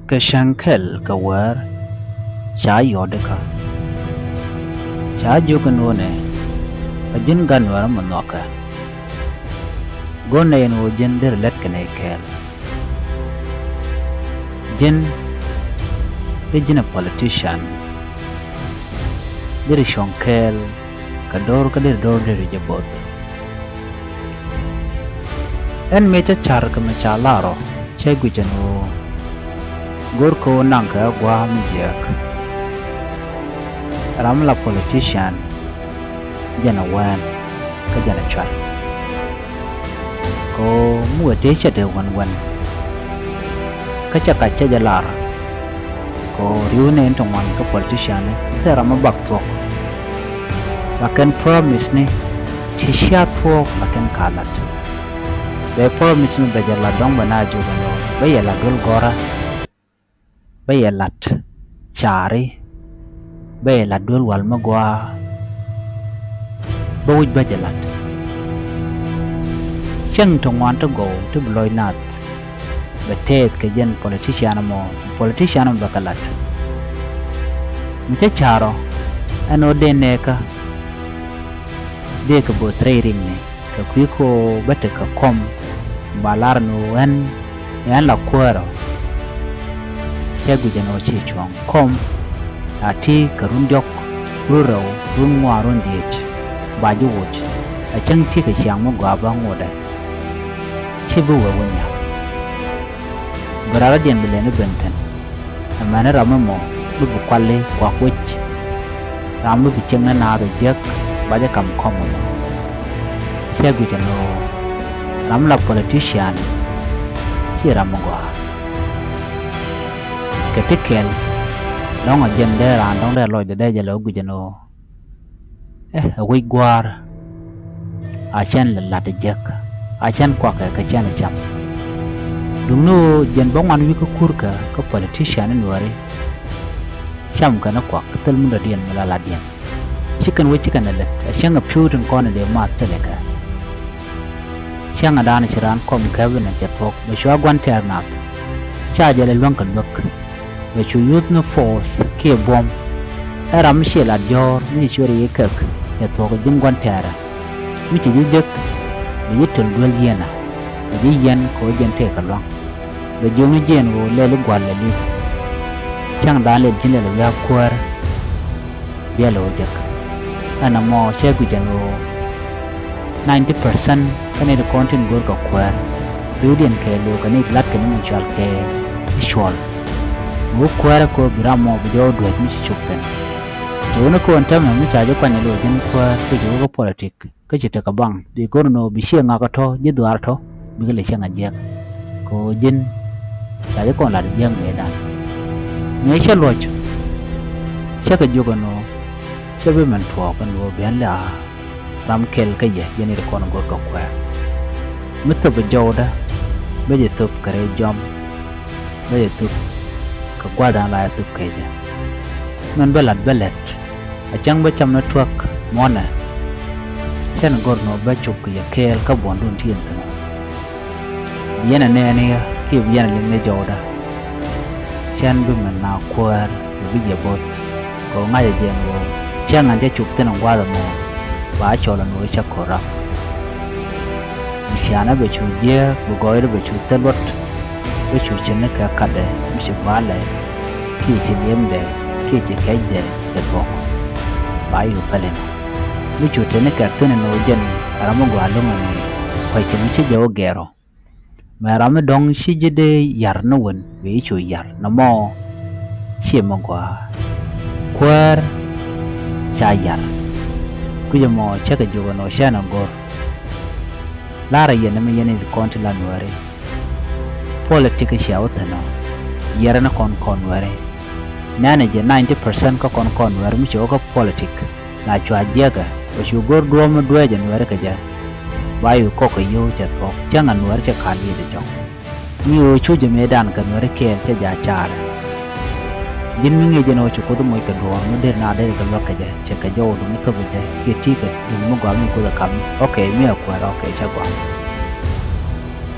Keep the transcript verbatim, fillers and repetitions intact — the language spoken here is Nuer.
Kɛ cäŋ kɛl kɛ wäär ca yɔt ikä. Ca jiök ɛn ɣöö nɛ ɛ ji̱n gat Nuäärä mi nhɔakɛ. Go̱r nɛy ɛn ɣöö ji̱n derɛ lät kɛ nɛy kɛɛl. Ji̱n dee ji̱n ɛ politician. Derɛ cuɔ̱ŋ kɛɛl kɛ do̱r kä derɛ do̱r derɛ jɛ bo̱th. Ɛn mëë cä ca̱r kɛ mi ca lar ɔ cä guic ɛn ɣöö go̱r kɛ ɣöö naŋkɛ ɛ gua̱a̱ mi jiääk. Ram la politician jɛn ɛ wään kä jɛn ɛ cual. Kɛ ɣöö mi wee tëë cɛ dee wän wän kä cɛ kac cɛ jɛ lar. Kɛ ɣöö ri̱w nɛy ti ŋuan kä politician ni thil ram mi bak thuɔ̱k. Lakin promise ni ti cia thuɔ̱k lakin ka lat. Bɛ promise mi bɛ jɛ lat dɔ̱ŋ bɛ na jiök ɛn ɣöö bä yɛ lat duel gɔ̱rä. Bä yɛ lat caari. Bä yɛ lat duel wal mi gɔaa. Bä wi̱c bä jɛ lat. Cäŋ ti ŋuan ti gɔw ti bi lɔc nath. Bɛ tɛth kɛ jɛn politician mɔ, politician mɔ bɛ kɛ lat. Mi cä ca̱r ɔ ɛn ɣöö dee nɛɛkä dee kɛ bo̱th rɛy riŋni kɛ kui̱ kɛ ɣöö bä tekɛ kɔm. Ba lar ni ɣöö ɛn, ɛn la kuäärä. Cä guic ɛn ɣöö ci cuɔ̱ŋ kɔm. A ti kɛ run diɔ̱k, run rɛw, run ŋuan, run dhiec. Ba ji̱ woc. A cäŋ ti kɛ ciaŋ mi gɔaa bä ŋotdɛ. Ci bi wee wä nhial. Bi raradiɛn bi lɛni ben thi̱n. Amäni ram mi mɔ mi bi kuali kuak wec. Ram mi bi cieŋni naath ɛ jiäk ba jɛ kam kɔm ɛmɔ. Cɛ guic ɛn ɣöö ram la politician ci ram mi gɔaa. Kɛ ti kɛl dɔ̱ŋ ɛ jɛn dee raan dɔ̱ŋ dee lɔcdɛ dee jɛ lɛ wä guic ɛn ɣöö Ɛ, ɛ wec gua̱a̱r. A cɛn lɛ lat ɛ jiäk. A cɛn kuakɛ kɛ cɛn ɛ cam. Duŋni ɣöö jɛn bä ŋuan wi̱i̱ kä kurkä kä politician in wääri. Cam kɛn ɛ kuak thil mi dɔ̱diɛn mi la latdiɛn. Ci kɛn wec ci kɛn ɛ lät. A cäŋ ɛ pi̱w tin kɔn ɛ dee math thilɛ kɛ. Cäŋ ɛ da̱a̱n ci raan kɔm kɛp inɛ cɛ thuɔ̱k bɛ cua gua̱n tɛɛr nath. Ca jɛ lɛ luäŋ kɛ luäk. Bɛ cu youth ni force kiɛ buɔ̱m. Ɛ ram mi ciɛ lat jɔ̱ɔ̱r mi ci cuɛ ri yi kek cɛ thuɔ̱k ji̱n gua̱n tɛɛrɛ. Mi ci ji̱ jek bɛ ji̱ töl duel yieenä. Bɛ ji̱ yiɛn kɛ ɣöö jiɛn tëëkɛ lua̱ŋ. Bɛ jiökni jiɛn ɣöö lɛl i̱ gua̱l lɛl i̱. Cäŋ da̱a̱n lɛl ji̱n lɛl wi̱i̱ a kuäär. Biɛl ɣöö jek. Ɛn ɛmɔ cɛ guic ɛn ɣöö ninety percent kä nɛy ti kɔn tin go̱o̱r kɛ kuäär. Ri̱wdiɛn kɛɛliw kɛ nɛy ti la̱t kɛ ni mi cual kɛ i̱ cuɔl. Mi wä kuäärä kɛ ɣöö bi ram mɔ bi jɔw duäc mi ci cuk thi̱n. Ci wä ni kɛ ɣöö ɛn täämɛ mi ca ji̱ kuany ɛ lo̱c ji̱n kuäär kä ci wä kä politik. Kä ci tekɛ baŋ bi go̱r ni ɣöö bi ciɛ ŋakä tɔ̱ ji̱ dhuaar tɔ̱ bikɛ lɛ cieŋ a jiäk. Kɛ ɣöö ji̱n ca ji̱ kɔn lat jiäk mëëdan. Mëë cä luɔ̱c cä kɛ jiök ɛn ɣöö cä bi mɛn tuɔɔk ɛn ɣöö biɛn lɛ a ram kɛl kä yɛ yɛn i̱ ti kɔn go̱r kɛ kuɛɛr. Mi thöp ɛ jɔwdä bä jɛ thöp kɛ rɛy jɔm. Bä jɛ thöp kɛ gua̱a̱th dan la jɛ thöp kɛ jɛ. Mɛn bä lat bä lɛt. A cäŋ bä cam ni tuäk muɔ̱nɛ. Cɛn go̱r nɔ bä cop kɛ yɛ kɛɛl kä buɔ̱ndun ti yɛn thi̱n. Bi yɛn ɛ nɛɛni ɣä kiɛ bi yɛn ɛ liŋ ni jɔwdä. Cɛn bi mɛn na kuäär bi bi yɛ bo̱th. Kɛ ɣöö ŋa̱cä jɛ ɛn ɣöö cäŋ an cä cop thi̱n ɛn gua̱a̱th ɛmɔ ba cɔl ɛn ɣöö cä ko̱r ram. Bi ciaanä bɛ cu jiääk bi gɔɔydä bɛ cu thil luɔt. Bä cu cin ni kɛ katdɛ mi ci gua̱a̱lɛ kiɛ ci liemdɛ kiɛ ci kɛcdɛ cɛ thuɔ̱k. Ba yuk päl inɔ mi cu te ni kɛ thi̱n inɔ jɛn ram mi gɔaa lo̱ŋ ɛn ɣöö kua̱c kɛ mi ci jɛ wä gɛɛr ɔ. Mɛ ram mi dɔ̱ŋ ci ji̱ dee yar ni wen bɛ i̱ cu yar nɔmɔ. Ciɛ mi gɔaa kuäär ca yar. Kui̱c ɛmɔ cä kɛ jiök ɛn ɣöö cä ɛn ɛ go̱r. La̱rä yɛn ɛmɛ yɛn in kɔn ti la nuääri. Politik cia wä thi̱n ɔ. Yiɛrɛ ni kɔn kɔn nuääri. Nɛnɛ jɛ ninety percent kä kɔn kɔn nuääri mi ci wä kä politik. La cua jiɛkɛ bɛ cu go̱r duɔ̱ɔ̱p mi dueecɛ nuääri kɛ jɛ. Ba yuk kɔk kɛ yio̱w cɛ thuɔ̱k cäŋ ɛ nuääri cɛ ka̱l yiëëdɛ jɔk. Mi ɣöö cu jɛ mëëdan kɛ nuääri kɛɛl cɛ ja̱ ca̱a̱rɛ. Ji̱n mi ŋi̱i̱c jɛn ɣöö ci Kuoth moc kɛ duɔ̱ɔ̱r mi der na der kɛ luäk kɛ jɛ cɛ kɛ jɔw duŋ mi thop jɛ kiɛ ti̱i̱ kɛ duŋ mi gɔaa mi Kuoth ɛ ka̱m. Ok mi ɛ kuäär ok cɛ gɔaa.